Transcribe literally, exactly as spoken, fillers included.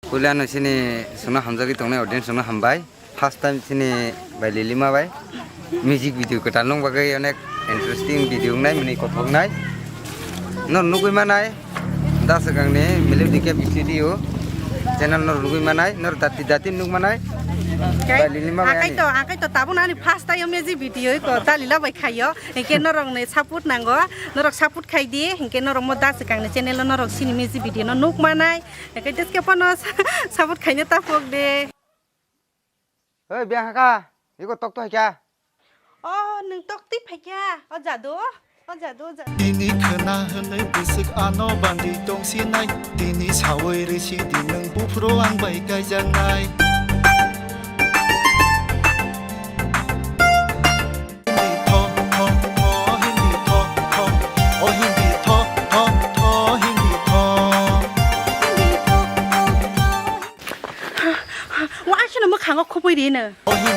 Puila no sini suna hamjagwi tongnai audience no hambai. First time sini bai Lilima bai music video kwtal nung bagwi onek interesting video wngnai, mwnwi kothok wngnai. Nor nugwi manai da swkangni Melody Cave Studio channel nor nugwi manai, nor dati dati nuk manai. Bai Lilima bai ani. Akai to, akai to tabuk ani first time music video ko Dalila bai khayo. Hingke norok ni support nango, norok support khai di, hingke norok mo da swkangni channel o norok sini music video no nuk manai. Hingke deske pono support khaina tapok de. Hei, biyang haka, iko tok to haikya? Oh, nung tok twi phaikya? O jadu, o jadu, o jadu. Tini khwna hwnwi bwswk ano bandi tongsinai, tini sawi rwsi di nwng buphuru ang bai kaijaknai. Hindi tho, tho, tho, hindi tho, tho. O hindi tho, tho, tho, hindi tho. Wa asino mwkhango khupui rino. O hindi